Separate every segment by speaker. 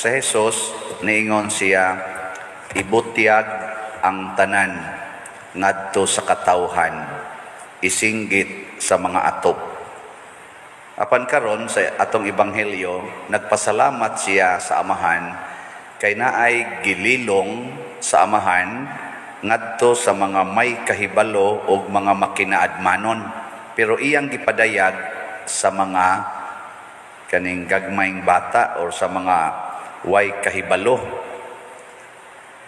Speaker 1: Sa Jesus, niingon siya, "Ibutyag ang tanan ngadto sa katawhan, isinggit sa mga atop." Apan karon sa atong ebanghelyo, nagpasalamat siya sa Amahan kay naay gililong sa Amahan ngadto sa mga may kahibalo og mga makinaadmanon, pero iyang gipadayag sa mga kaning gagmayng bata or sa mga way kahibalo,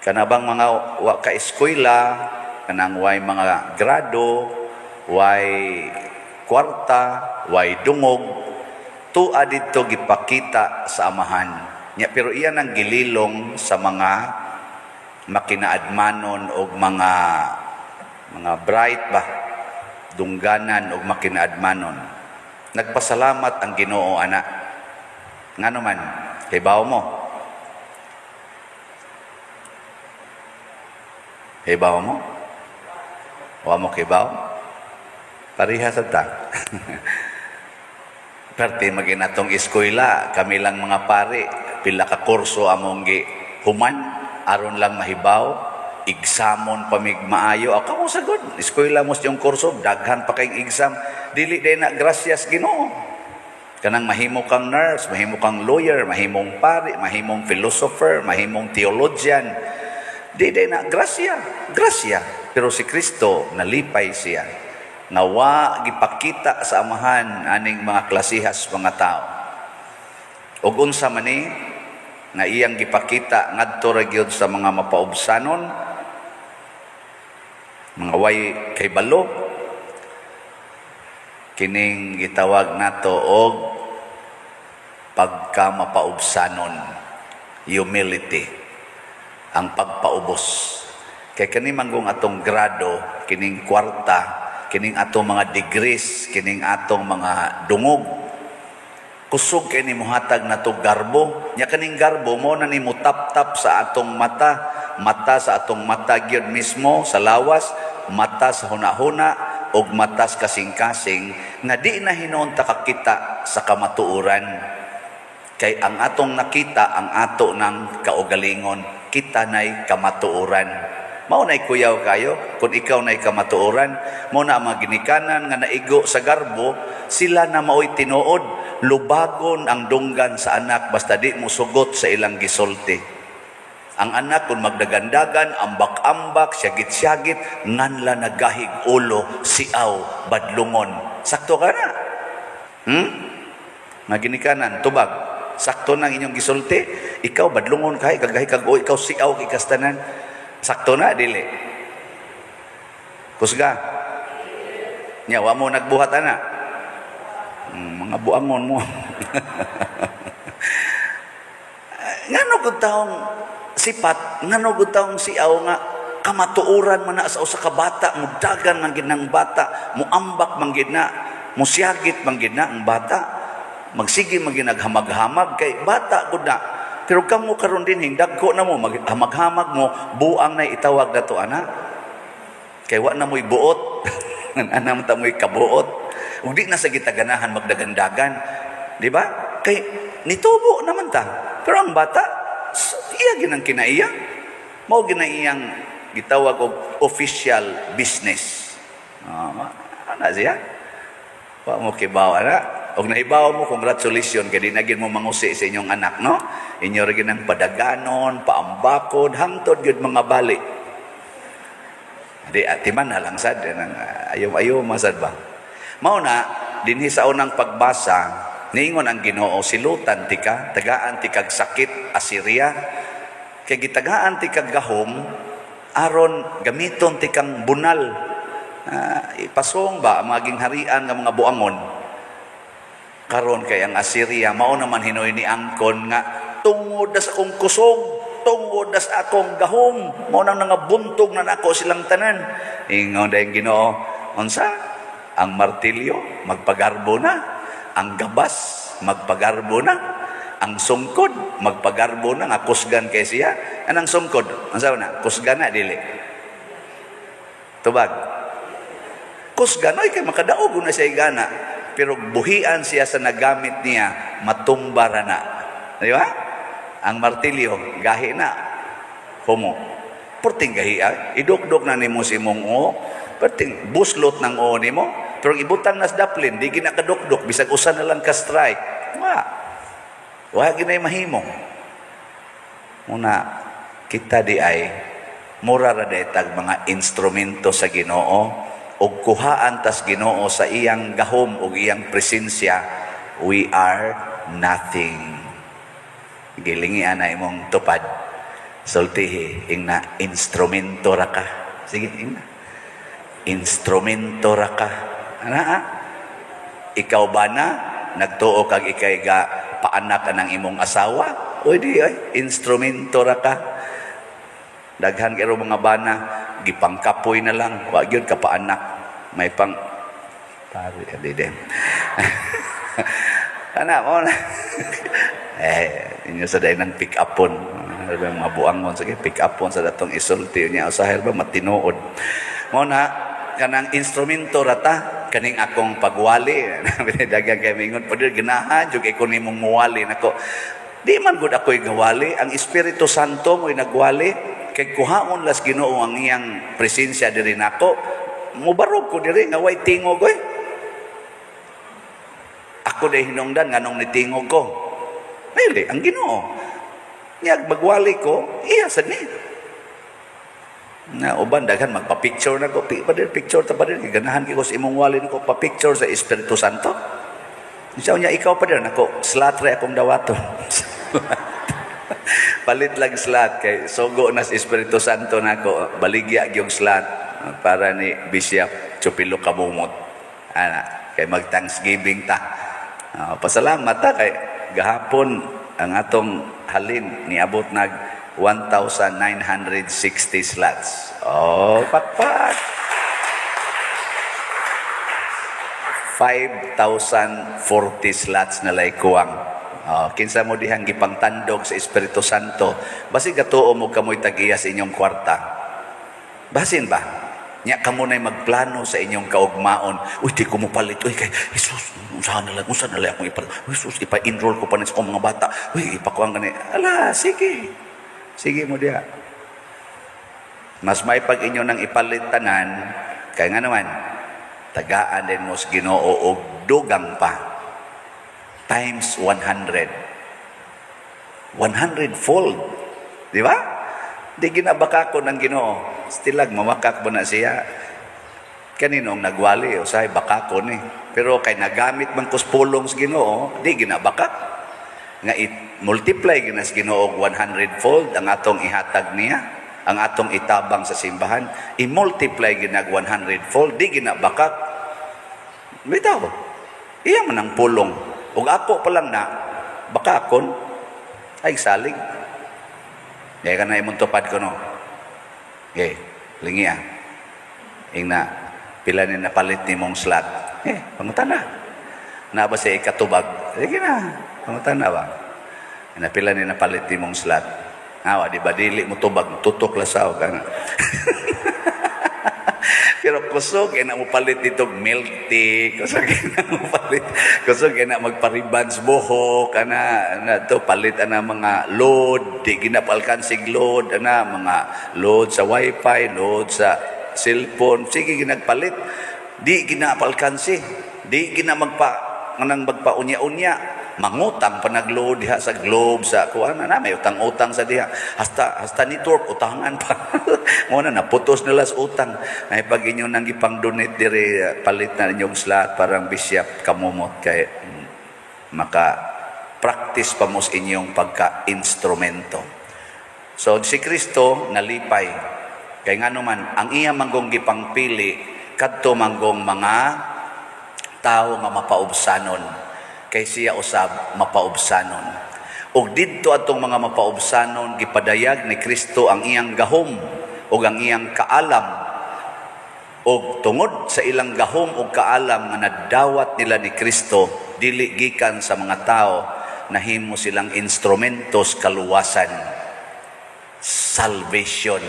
Speaker 1: kanabang mga wa ka eskwela, kanang way mga grado, way kwarta, way dungog, tua didto gipakita sa Amahan nya, pero iya nang gililong sa mga makinaadmanon og mga bright ba, dungganan og makinaadmanon. Nagpasalamat ang Ginoo ana. Ngano man? Hibaw mo? Hibaw mo? Wa mo kibaw? Pareha sa ta. Parte maging atong eskwela, kami lang mga pare, pila ka kurso among gi human aron lang mahibaw, examon pamig maayo. Ako mo sagod, eskwela mo yung kurso, daghan pa kayong exam, dili day na gracias Ginoo. Kanang mahimo kang nurse, mahimo kang lawyer, mahimong pari, mahimong philosopher, mahimong theologian, di day na grasya, grasya. Pero si Kristo, nalipay siya nga wa gipakita sa Amahan aning mga klasihas mga tao. Ug unsa man ni nga iyang gipakita ngadto ra gyud sa mga mapaubsanon, mga way kaybalo, kining gitawag nato og pagkamapaubsanon, humility, ang pagpaubos. Kay kani manggong atong grado, kining kwarta, kining atong mga degrees, kining atong mga dungog, kusog kay ni mohatag nato garbo. Nya kaning garbo mo na nimo tap-tap sa atong mata, mata sa atong mata gyud mismo sa lawas, mata sa hunahuna ug mata sa kasing-kasing, nga di na hinuon ta kakita sa kamatuoran. Kay ang atong nakita ang ato ng kaugalingon, kita nay kamatuoran. Mao nay kuyaw kayo kung ikaw nay kamatuoran. Mao na ang mga ginikanan nga naigo sa garbo, sila na maoy tinuod. Lubagon ang dunggan sa anak basta di mo sugot sa ilang gisulti. Ang anak kung magdagandagan, ambak-ambak, siyagit-siyagit, nganla nagahig ulo, siaw, badlungon. Sakto ka na. Mga ginikanan, tubag. Sakto na ang inyong gisulti. Ikaw, badlungon kay, kagahi kag o, ikaw siaw, kikastanan. Sakto na, dili. Kusga. Nya, wa mo nagbuhat, ana. Mga buangon mo. Ngano gud taong sipat, ngano gud taong siaw nga kamatuoran man na sa usa ka bata, mudagan man gid ng bata, muambak man gid na, musiyagit man gid na ang bata, magsige man gid naghamag-hamag kay bata gud na. Pero kamo karon dinhi dagko na mo, maghamag-hamag mo, buang na itawag nato ana. Kay wa na mo'y buot. Ana man ta mo'y kabuot. Ug di na sa gitaganahan magdagandagan, di ba? Kay nitubo naman ta. Pero ang bata, iya ginang kinaiya. Mao ginaiyang gitawag og official business. Ana siya. Wa mo kibaw ana. Og nahibaw mo, congratulations kay di na gid mo mangusi sa inyong anak, no? Inyo ra ginang padaganon, paambakod, hangtod gyud mga bali. Di atiman na lang sad nang ayo-ayo masad ba. Mao na dinhi sa unang pagbasa, niingon ang Ginoo, silutan tika, tagaan tikag sakit Assyria, kay gitagaan tikag gahom aron gamiton tikang bunal. Ipasong ba ang maging harian nga mga buangon. Karon kay ang Assyria mao naman hinoy ni angkon nga tungod na sa akong kusog, tungod na sa akong gahom, mao nang nangabuntog na nako silang tanan. Ingon dayong Ginoo, unsa? Ang martilyo magpagarbo na, ang gabas magpagarbo na, ang sungkod magpagarbo na nga kusgan kay siya. Anang sungkod? Unsa na? Kusgan na dili. Tubag. Kusgan oy kay makadaog na siya igana, pero buhian siya sa nagamit niya, matumba ra na. Di ba? Ang martilyo, gahi na. Humo. Perting gahi ay. Idukdok na nimo sa imong o. Perting buslot ng o nimo. Pero ibutang nas daplin, di ginakadukdok, bisag usa na lang ka strike. Wa. Wa ginay mahimo. Muna, kita di ay mura ra tag mga instrumento sa Ginoo ug kuhaan tas Ginoo sa iyang gahom ug iyang presensya, we are nothing. Gilingi ana imong tupad. Sultihi, ingna, "Instrumento ra ka." Sige, ingna. "Instrumento ra ka." Ana, ah? Ikaw ba na nagtuo kag ikay ga paanak anang imong asawa? Uy, di ay, instrumento ra ka. Daghan kay mga bana, gipangkapoy na lang, wa gyud ka paanak. May pang pare di din. Ana mo na. Eh, inyo sa dahil ng pick upon. Ano ba mga buangon, sige, pick upon sa datong isulti niya usahay ba matinuod. Mo na kanang instrumento rata kaning akong pagwali. Daghang kay mingon, "Pader, ganahan jud kay ko nimong muwali nako." Di man gud ako'y gawali, ang Espiritu Santo mo'y nagwali kay kuhaon las Ginoo ang iyang presensya diri nako. Mubarog ko diri nga way tingog oy. Ako day hinungdan nganong nitingog ko. Dili, ang Ginoo. Nya magwali ko, iya sad ni. Na uban daghan magpa-picture na ko, "Pader, picture ta, pader, ganahan ko sa imong wali nako." Pa-picture sa Espiritu Santo. Siya niya, "Ikaw, pader," nako, slot re akong dawaton. Palit lang slot kay sugo na sa Espiritu Santo nako, baligya gyud slot para ni Bishop Chupilo Kamumot. Ana, kay mag Thanksgiving ta. Pasalamat ta kay gahapon ang atong halin niabot nag 1,960 slots. Oh, pakpak. 5,040 slots na lay kuwang. Oh, kinsa mo dihang gipangtandog sa Espiritu Santo, basig gatuo mo kamoy tag-iya sa inyong kwarta. Basin ba? Nya kamo na'y magplano sa inyong kaugmaon. "Uy, di ko mo palit. Uy, kay Jesus, unsa na lang akong ipalit. Uy, Jesus, ipa-enroll ko pa na sa akong mga bata. Uy, ipakuang gani." Ala, sige. Sige mo diha. Mas may pag inyo nang ipalit tanan, kaya nga naman, tagaan din mo sa Ginoo og dugang pa. Times 100. 100 fold. Di ba? Di ginabaka ko ng Ginoo. Stilag, mamakak ba na siya? Kaninong nagwali, o say, baka ko ni. Pero kay nagamit man kus pulong sa Ginoo, di ginabakak. Nga i-multiply ginas Ginoo og 100 fold ang atong ihatag niya, ang atong itabang sa simbahan, i-multiply ginag 100 fold, di ginabakak. Bitaw. Iya man ang pulong. Ug ako pa lang na, bakakon, ay salig. Kaya ka na imong tupad ko, no? Okay, lingi ah. Ingna, "Pila ni napalit ni mong slot?" Eh, pangutan na. Na ba siya ikatubag? Sige na, pangutan na ba? Na pila ni napalit ni mong slot? Awa, di ba dili mo tubag, tutok lasaw ka na. Pero kusog na mo palit dito milk tea, kusog na mo palit, kusog na magparibans buhok, ana na to palit ana mga load, di ginapalkansig load, ana mga load sa wifi, load sa cellphone, sige ginagpalit, di ginapalkansi, di gina magpa nganang magpa-unya-unya, mangutang pa nagload diha sa Globe, sa kuan na may utang-utang sa diha, hasta hasta network utangan pa. Mo na naputos nila sa utang. Ay pag inyo nang gipang donate diri, palit na inyong slot parang Bishop Kamumot kay maka practice pa mo sa inyong pagka-instrumento. So si Kristo nalipay kay ngano man ang iya manggong gipangpili kadto manggong mga tawo nga mapaubsanon, kay siya usab mapaubsanon. Ug didto atong mga mapaubsanon gipadayag ni Kristo ang iyang gahom ug ang iyang kaalam. Ug tungod sa ilang gahom ug kaalam nga nadawat nila ni Kristo, dili gikan sa mga tao, nahimo silang instrumentos kaluwasan, salvation.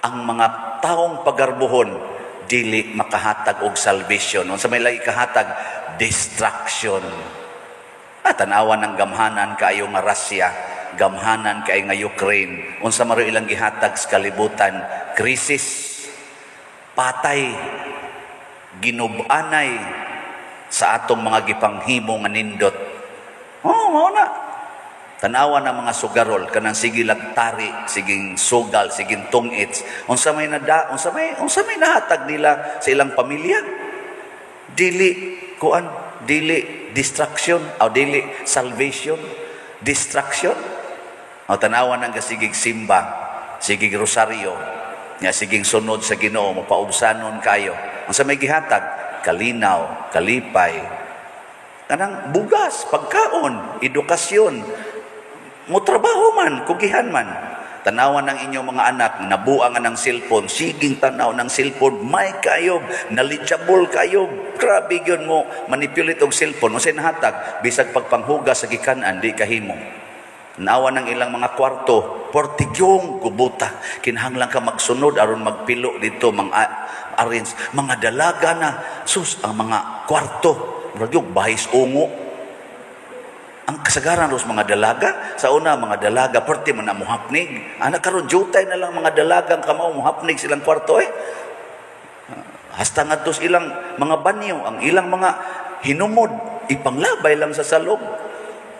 Speaker 1: Ang mga taong pagarbuhon dili makahatag og salvation. Unsa may lagi kahatag? Destruction. At tanawan ng gamhanan kaayo nga Russia. gamhanan kay nga Ukraine. Unsa man ilang gihatag sa kalibutan? Krisis, patay, ginubanay sa atong mga gipanghimo nga nindot. Oh, mao na. Tanawa na mga sugarol kanang sige lagtari, siging sugal, siging tungits. Unsa may nahatag nila sa ilang pamilya? Dili kuan, dili destruction o dili salvation, destruction. O tanawa nang kasigig simba, sigig rosaryo, nga siging sunod sa Ginoo, mapaubsanon kayo. Unsa may gihatag? Kalinaw, kalipay, kanang bugas, pagkaon, edukasyon, mo trabaho man, kugihan man. Tanawan ng inyong mga anak, nabuang ng cellphone, siging tanaw ng cellphone, may kayob, knowledgeable kayo, grabe yun mo, manipulate og cellphone, unsay nahatag, bisag pagpanghugas sa gikanan, di kahimo. Nawa ng ilang mga kwarto, portigyong gubuta. Kinahanglan ka magsunod aron magpilo dito, mga arrange. Mga dalaga na, sus, ang mga kwarto, murag yung bahis ungo. Ang kasagaran ros mga dalaga, sa una mga dalaga, perti man na muhapnig. Anak karon jutay na lang mga dalagang kamao muhapnig silang kwarto eh. Hasta ngadto sa ilang mga banyo, ang ilang mga hinumod, ipanglabay lang sa salog.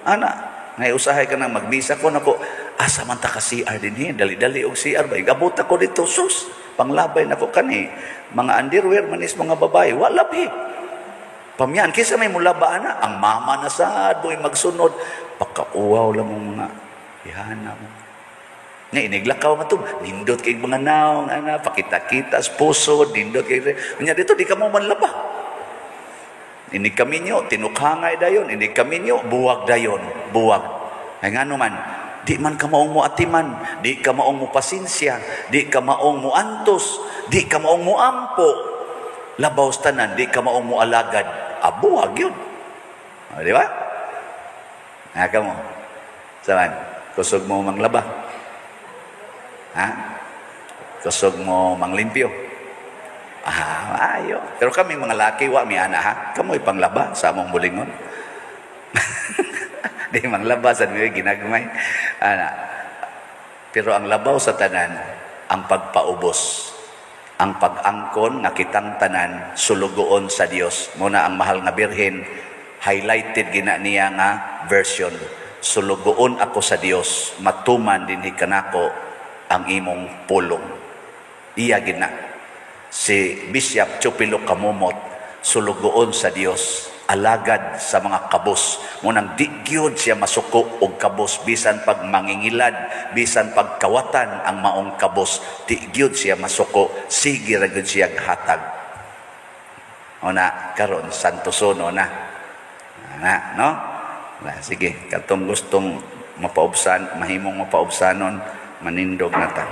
Speaker 1: Ana, ngay usahay ka nang magmisa ko nako, asa man ta ka CR dinhi, dali-dali og CR ba, igabot ako dito, sus, panglabay nako kani, mga underwear manis mga babae, wala bi. Pamyan, kaysa may mulaba na, ang mama na sad, boy magsunod, pakauwaw lang mong mga ihana mo. Nga, iniglakaw nga to, nindot kay mga naong, ana, pakita-kita, puso, nindot kay, nya dito, di ka mo manlaba. Inig kaminyo, tinukhangay dayon, inig kaminyo, buwag dayon, buwag. Ay ngano man, di man ka maong mo atiman, di ka maong mo pasensya, di ka maong mo antos, di ka maong mo ampo, labaw sa tanan, di ka maong mo alagad, abuwag yun. O, di ba? Nga mo. Saan? Kusog mo manglaba. Ha? Kusog mo manglimpyo. Ah, ayo. Pero kami mga laki, wa mi ana ha. Kamoy panglaba sa among bulingon. Di manglaba sa mi ginagmay. Ana. Pero ang labaw sa tanan, ang pagpaubos, ang pag-angkon nga kitang tanan sulugoon sa Dios. Muna ang mahal nga Birhen, highlighted gina niya nga version. Sulugoon ako sa Dios, matuman dinhi kanako ang imong pulong. Iya gina. Si Bishop Chupilo Kamumot, sulugoon sa Dios, alagad sa mga kabos. Munang di gyud siya masuko og kabos, bisan pag mangingilad, bisan pagkawatan ang maong kabos, di gyud siya masuko, sige ra gyud siya hatag. O na, karon Santo Sono na. Na, no? Na, sige, katong gustong mapaubsan, mahimong mapaubsanon, manindog na ta.